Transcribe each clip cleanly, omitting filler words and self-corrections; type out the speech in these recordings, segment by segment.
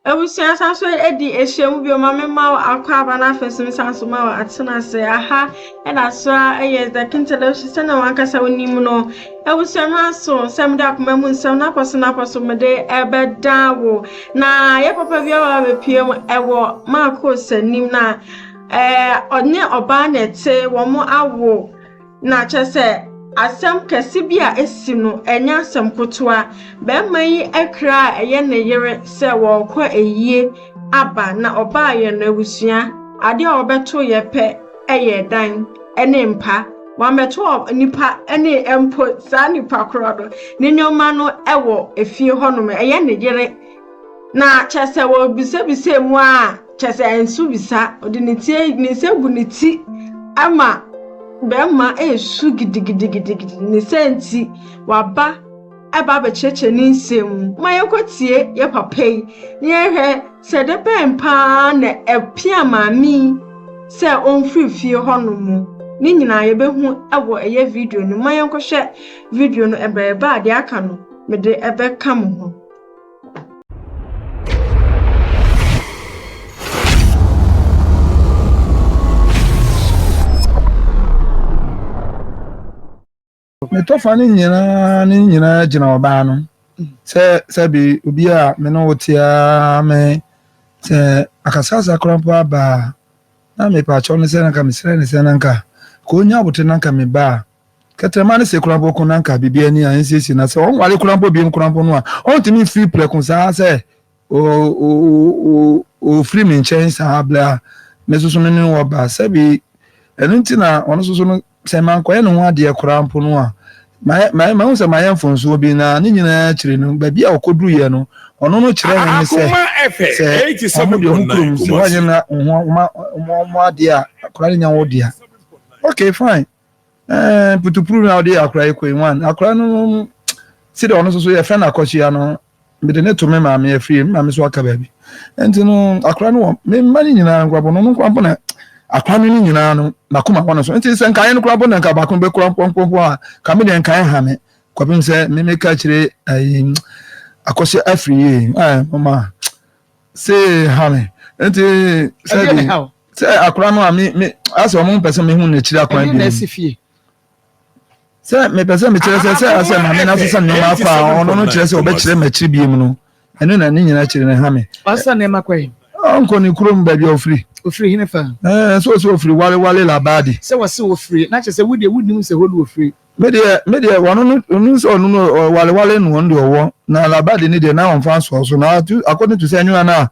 Abusua san so adi ahyiam bio ma mema wo akwaaba na afei nso mesan so ma wo atena ase. Aha ɛda so ara ɛyɛ The King Television sɛnea wankasa wonim no. Abusua no aso sɛ mede akoma mu nsɛm no akɔ so no akɔ so mede ɛbɛda wo. Na yɛ papa bi aba abɛpue mu ɛwɔ Marcos anim na ɛɛ ɔne ɔbaa na ɛte wɔn awo. Na kyerɛ sɛ, asɛm kɛse bi a asi no, ɛnyɛ asɛm ketewa. Barima yi kra a ɛyɛ ne yere sɛ wɔrekɔ ayie aba, na ɔbaeɛ no, abusua, adeɛ a wɔbɛtoeɛ pɛ yɛ dan ne mpa. Wɔammɛto nipa ne mpo saa nipa korɔ no, ne nneɛma no wɔ efie hɔnom, ɛyɛ ne yere. Na kyerɛ sɛ wɔbisabisa mu a, kyerɛ sɛ ɛnso bisa, ɔde ne ti ne nsa gu ne ti ama bɛrima resu gidigidigidigidi. Ne sɛ nti, waba ɛba abɛkyerɛkyerɛ ne nsɛm mu. Ma yɛnkɔtie yɛ papa yi na yɛhwɛ sɛ de bɛn paa na ɛpia maame yi sɛ ɔmfiri fie hɔnom mu. Ne nyinaa yɛbɛhu ɛwɔ ɛyɛ video no mu. Ma yɛnkɔhwɛ video no ɛbrɛ ɛba a deɛ aka no mede ɛbɛka mo ho. Ne tɔfa no nyinaa ne nyinaa gyina ɔbaa no sɛ sɛbi obi a me ne wo te ara me sɛ akasakasa koraa mpo aba a na mepaakyɛw no sɛ na nka mesrɛ ne sɛ na nka ka onya abote na nka meba a Kɛtrɛma no se koraa mpo ko na anka biribi ani a ensiesie na sɛ ɔnware koraa mpo biom koraa mpo no a ɔntumi mfiri prɛko saa sɛ ɔfiri me nkyɛn saa berɛ a me nso so me ne wɔ ba sɛbi ɛno nti na ɔno nso so no sɛ mankɔyɛ ne ho adeɛ koraa mpo no a mahu sɛ mayɛ mfonsoɔ bi na ne nyinaa akyiri no baabi a ɔkɔduruiɛ no ɔno no kyerɛ me ne sɛ sɛ ɔmo deɛ ɔmo kurom sɛ wɔanyɛ na ɔmo adeɛ a akwadaa no nya wo dea. Okay fine. Ɛɛ putupuru na ɔde akora yi kɔ one akora no si de ɔno nso so yɛfrɛ no akɔhyia no mede ne to me maame afie me maame so aka baabi nti no akora no wɔ me mma no nyinaa nkorabɔ no no nkorabɔ na akora no no nyinaa no n'akoma wɔ no so nti sɛ nkaeɛ no korabɔ na nka baako bɛkora mpɔmpɔmpɔ a ka me deɛ nkaeɛ ha me kɔpem sɛ me meka kyerɛ ayi akɔhyɛ afiri yie ɛɛ mama se ha me nti sɛ de sɛ akora no a me me asɛ ɔmo mpɛ sɛ mehu n'akyiri akwan bi sɛ mepɛ sɛ mekyerɛ sɛ sɛ asɛ maame no asesa nneɛma akɔ a ɔno no kyerɛ sɛ ɔbɛkyerɛ m'akyiri bie mu no ɛno na ne nyinaa kyerɛ ne ha me. Ɔsesa nneɛma kɔ yi. Ɔnkɔ ne kurom baabi a ɔfiri. Ofiri hene fa. Ɛɛ sɛ ɔsɛ ɔfiri wale wale labadi. Sɛ wɔse ɔfiri na kyerɛ sɛ wo deɛ wonim sɛ hɔ na ɔfiri. Me deɛ me deɛ wɔn no ɔno sɛ ɔno no walewale no ɔno deɛ ɔwɔ na labadi ne deɛ na ɔnfa nsoa so na according to sɛ ɛnwena no a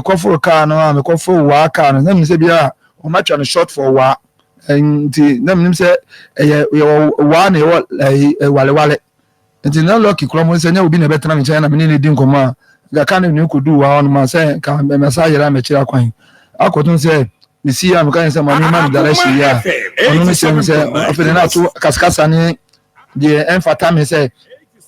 mekɔforo kaa no a mekɔforo waa kaa no na menim sɛ bia wɔn atwa no short for waa nti na menim sɛ ɛyɛ yɛwɔ waa na yɛwɔ ɛyi walewale nti na lucky kura mo sɛ nyɛ obi na ɛbɛtena me nkyɛn na me ne ne di nkɔmɔ a nka kaa no ne kɔduu waa hɔ nom a sɛ nka mɛsa yɛrɛ a mɛkyerɛ akwan akɔto sɛ mesi a meka yɛn sɛ maame ma me direction yi a ɔno no kyerɛ me sɛ afei de na ato kasakasa ne deɛ ɛmfata me sɛ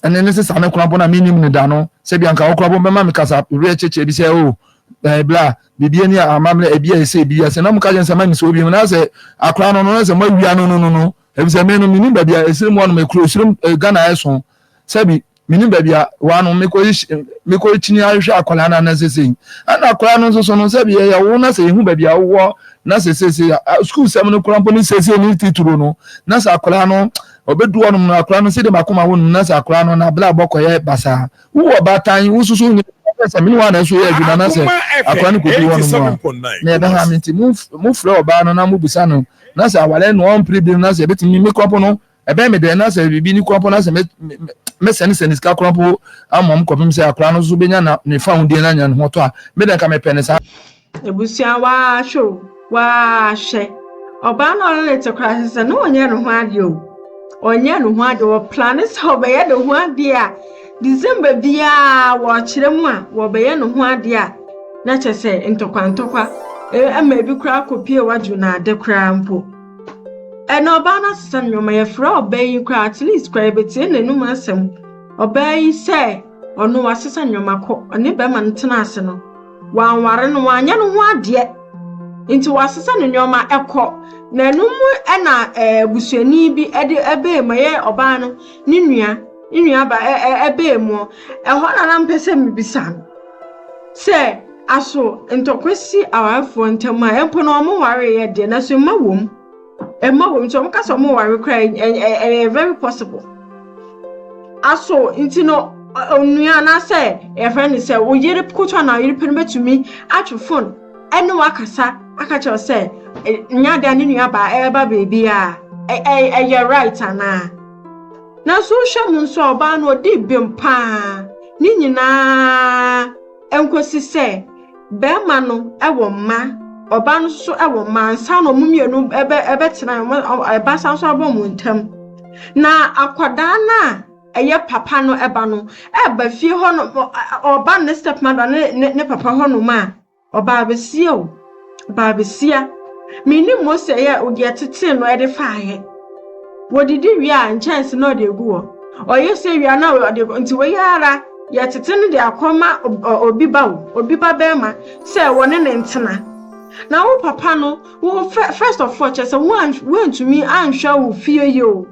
ɛne ne sesa ne korabɔ na menim ne da no sɛ bi anka wo korabɔ bɛma me kasa werɛ kyekyɛ bi sɛ o oh, ɛɛ bla biribi ani a amammerɛ ebi a ɛsɛ ebi asɛ na mo ka kyerɛ sɛ ma me sɛ obi mu na sɛ akora no no na sɛ mo awia no no no no ebi sɛ me no menim baabi a esiri mu ɔnom ekuro esirim Ghana ɛso sɛbi menim baabi a wano mekɔ kyini ahwehwɛ akwadaa no anaa sesei ɛna akwadaa no nso so no sɛbi yɛyɛ wo na sɛ yɛhu baabi a wowɔ na sɛ sesei sukuu sɛm no kora mpo ne sesei ne titiro no na sɛ akwadaa no ɔbɛdu hɔnom no akwadaa no sɛdeɛ makoma wo no na sɛ akwadaa no na abla abɔ kɔyɛ basaa wowɔ baatan wo soso nyɛ sɛ mene wa na ɛso yɛ adwuma na sɛ akwadaa no kɔdu hɔnom a na ɛbɛha me nti mofrɛ ɔbaa no na mobisa no na sɛ aware no ɔmpere bi no na sɛ ɛbɛtumi me kora mpo no Ɛbɛyɛ me dɛ na sɛ biribi ni koraa mpo na sɛ mɛsɛnesɛne sika koraa mpo ama wɔn kɔpem sɛ akwadaa no nso bɛnya na ne fahodie na anya ne ho tɔ a, me deɛ nka mepɛ ne saa. Abusua waa hwɛ o, waa hwɛ. Ɔbaa no a ɔne no te koraa kyerɛ sɛ na ɔnyɛ ne ho adeɛ o. Ɔnyɛ ne ho adeɛ, ɔplane sɛ ɔbɛyɛ ne ho adeɛ a December biara wɔkyerɛ mu a wɔbɛyɛ ne ho adeɛ a na kyerɛ sɛ ntɔkwa ntɔkwa ɛma ebi koraa kɔpie wadwo na ade koraa mpo. Ɛnna ɔbaa no asesa nneɛma. Yɛfrɛ ɔbaa yi koraa at least koraa yɛbɛtie n'anum asɛm. Ɔbaa yi sɛ ɔno wasesa nneɛma kɔ. Ɔne bɛrima no tena ase no, wanware no, wanyɛ no ho adeɛ. Nti wasesa ne nneɛma ɛkɔ. Na ɛno mu ɛna ɛɛ busuani bi ɛde ɛbɛɛ mu ɛyɛ ɔbaa no ne nua ne nua ba ɛbɛɛ mu. Ɛhɔ na na mpɛ sɛ mebisa no. Sɛ aso ntɔkwa si awarefoɔ ntam a, mpo na wɔn wareeɛ deɛ, nanso mma wɔ mu. Mma wɔ mu nti wɔn ka sɛ wɔn ware koraa ɛyɛ very possible. Aso nti no onua anaasɛ yɛfrɛ no sɛ wo yere koto anaa wo yere pɛ no bɛtumi atwe phone ɛne wakasa aka kyerɛ sɛ nyɛ adeɛ a ne nua baa ɛreba baabi a ɛyɛ right anaa. Nanso wohwɛ mu nso a, ɔbaa no ɔdi bem paa. Ne nyinaa nkosi sɛ bɛrima no wɔ mma, ɔbaa no nso wɔ mma ansa na wɔn mmienu ɛbɛtena ɛba san so abɔ wɔn ntam. Na akwadaa no a ɛyɛ papa no ɛba no ɛba fie hɔ no, ɔba ne step mother ne papa hɔnom a, ɔbaa besia o, ɔbaa besia. Menim Mose ɛyɛ deɛ tetee no ɛde faeɛ. Wɔdidi wie a, nkyɛnse na ɔde egu hɔ. Ɔyɛ sɛ wie a na ɔde, nti wɔyɛ ara yɛtete no de akɔma obi ba o, obi ba bɛrima sɛ wɔne ne ntena. Na wo papa no, wo first of all, kyerɛ sɛ woantumi anhwɛ wo fie yie o.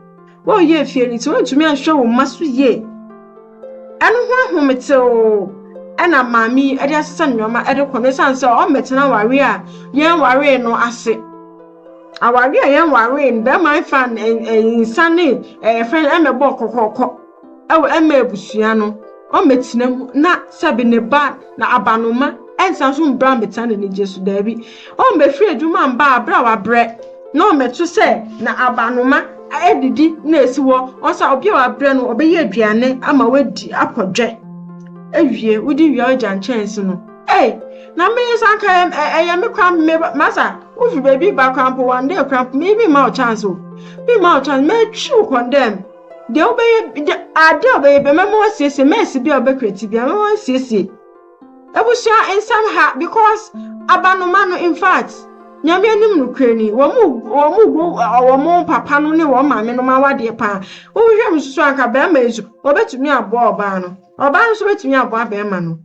Wɔreyɛ fie no nti woantumi anhwɛ wo mma so yie. Ɛno ho ahometew ɛna maame yi ɛde asesa nneɛma ɛde kɔ no, esiane sɛ ɔmmɛtena aware a yɛn waree no ase. Aware a yɛn waree no, bɛrima mfa nsa ne ɛfrɛ ɛmɛbɔ kɔkɔɔkɔ ɛwɔ ɛmɛ abusua no, ɔmmɛtena mu na sɛbi ne ba na abanoma ɛnsa so mbra mbɛtena n'anigye so. Daabi, ɔmmɛfiri adwuma mba abere a wabrɛ na ɔmmɛto sɛ na abanoma ɛdidi na esi hɔ. Ɔnsa obi a wabrɛ no, ɔbɛyɛ aduane ama wadi akɔdwɛ awie, wodi wie a, ɔgya nkyɛnse no. Ei, na me nsa nka ɛyɛ me kora me masa wofiri baabi ba kora mpo, one day kora mpo me ma wo chance o, me ma wo chance, mɛtwi wo condemn deɛ wobɛyɛ de ade a wobɛyɛ bɛ mɛma wasiesie mɛsi bi a wobɛkreti bi a mɛma wasiesie. Abusua, nsɛm ha because abanoma no, in fact, Nyame anim nokura ni, wɔn mu gu wɔn papa no ne wɔn maame no ma awadeɛ paa. Wohwɛ mu soso anka bɛrima yi so wɔbɛtumi aboa ɔbaa no, ɔbaa no nso bɛtumi aboa bɛrima no,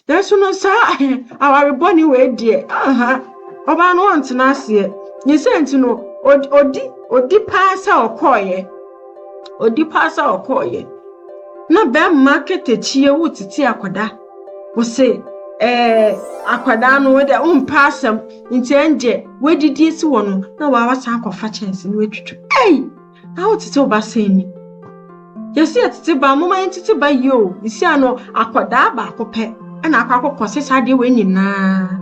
nanso no saa aware bɔne wei deɛ, aha ɔbaa no ɔntena aseɛ ne sɛ nti no odi paa sɛ ɔkɔɔyɛ, odi paa sɛ ɔkɔɔyɛ. Na bɛrima ketekyie wo tete akwadaa, wɔse akwadaa no wɔde wompɛ asɛm nti ɛngye wɔadidi esi wɔ no na wɔawasan akɔfa kyɛnse no atwitwa. Ei, na wotete wo ba sɛn ni? Yɛsi yɛtete ba, moma yɛntete ba yie o. Nsi ano akwadaa baako pɛ ɛna akɔkɔ sɛ saa adeɛ wei nyinaa.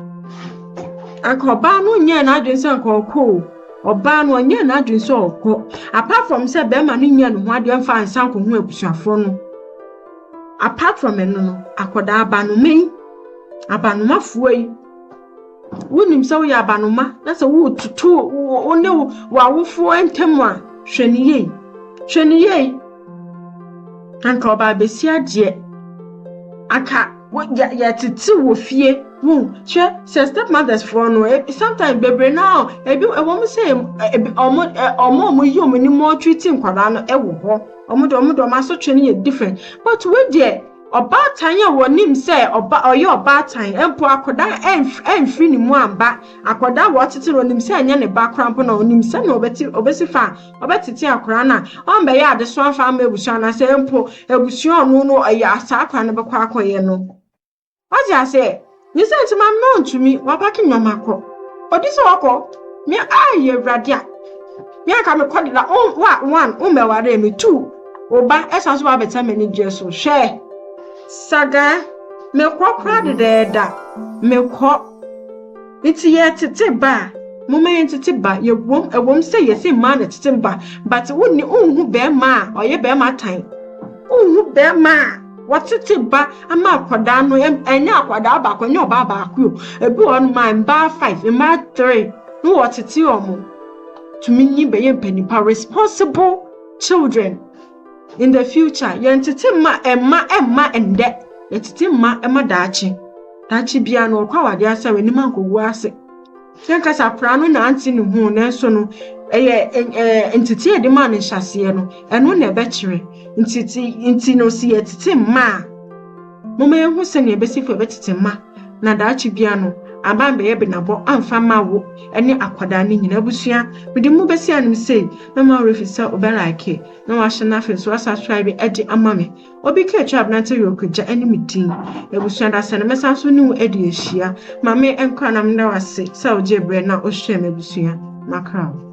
Anka ɔbaa no nyɛɛ n'adwene sɛ anka ɔkɔ o. Ɔbaa no ɔnyɛɛ n'adwene sɛ ɔkɔ, apart from sɛ bɛrima no nyɛɛ ne ho adeɛ mfa nsa nkɔho abusuafoɔ no. Apart from ɛno no, akwadaa abanoma yi, abanomafoɔ yi, wonim sɛ woyɛ abanoma na sɛ wototo wo ne w'awofoɔ ntam a, hwɛ ne yie, hwɛ ne yie. Anka ɔbaa besia deɛ, anka yɛtete wɔ fie. Wo hwɛ sɛ step mothers foɔ no, sometimes bebree naa ebi ɛwɔ mo sɛ ebi ɔmo a ɔmo yi ɔmo anim ɔtreat nkwadaa no ɛwɔ hɔ. Ɔmo de ɔmo asotwe no yɛ different, but wo deɛ, ɔbaatan a wɔnim sɛ ɔba ɔyɛ ɔbaatan mpo, akwadaa ɛnfiri ne mu amba, akwadaa a wɔtete no, onim sɛ ɛnyɛ ne ba koraa mpo, na onim sɛ na ɔbɛti ɔbɛsi fa ɔbɛtete akwadaa no a ɔmbɛyɛ adesoa mfa ama abusua, anaasɛ mpo abusua ɔno no ɔyɛ saa akwadaa no bɛkɔ akɔyɛ no. Wate aseɛ? Ne sɛ nti maame no ntumi wapack nneɛma kɔ. Ɔdi sɛ ɔkɔ me ayɛ Awurade a me anka mekɔ deda wa one wommɛware me, two wo ba ɛsan so ba abɛtena m'ani gye so. Hwɛ saga, mekɔ koraa dedaada mekɔ. Nti yɛtete ba a, moma yɛntete ba. Yɛwom, ɛwom sɛ yɛsi mmaa na tete ba, but wonni wonhu bɛrima a ɔyɛ bɛrima tan, wonhu bɛrima a wɔtete ba ama akwadaa no. Ɛnyɛ akwadaa baako, ɛnyɛ ɔbaa baako o, ebi wɔ hɔnom a mmaa five, mmaa three na wɔtete wɔn tumi nyi bɛyɛ mpanimpa, responsible children in the future. Yɛntete mma ɛmma ɛmma ɛndɛ, yɛtete mma ɛma daakye. Daakye biara no ɔkɔ awadeɛ ase a, w'anim ankɔgu ase. Yɛnkasa akwaraa no nante ne ho, nanso no ɛyɛ ɛɛ ntete a yɛde maa no nhyɛaseɛ no, ɛno na ɛbɛkyerɛ ntete. Nti no si yɛtete mma a, moma yɛhu sɛnea ɛbɛsi fo yɛbɛtete mma na daakye biara no Aba ambɛyɛ benabɔ amfa amma wo ne akwadaa no nyina. Abusua, mede mo bɛsi anom sei na ma werɛ fi sɛ wobɛ like na wahyɛ na afei nso wasubscribe de ama me. Obi ka atwa aberante yɛ okogya ne me din. Abusua da sɛ no mɛsan so ne wo adi ahyia. Ma me nkɔ na meda wo ase sɛ wogye berɛ na wohwɛ me abusua. Makra wo.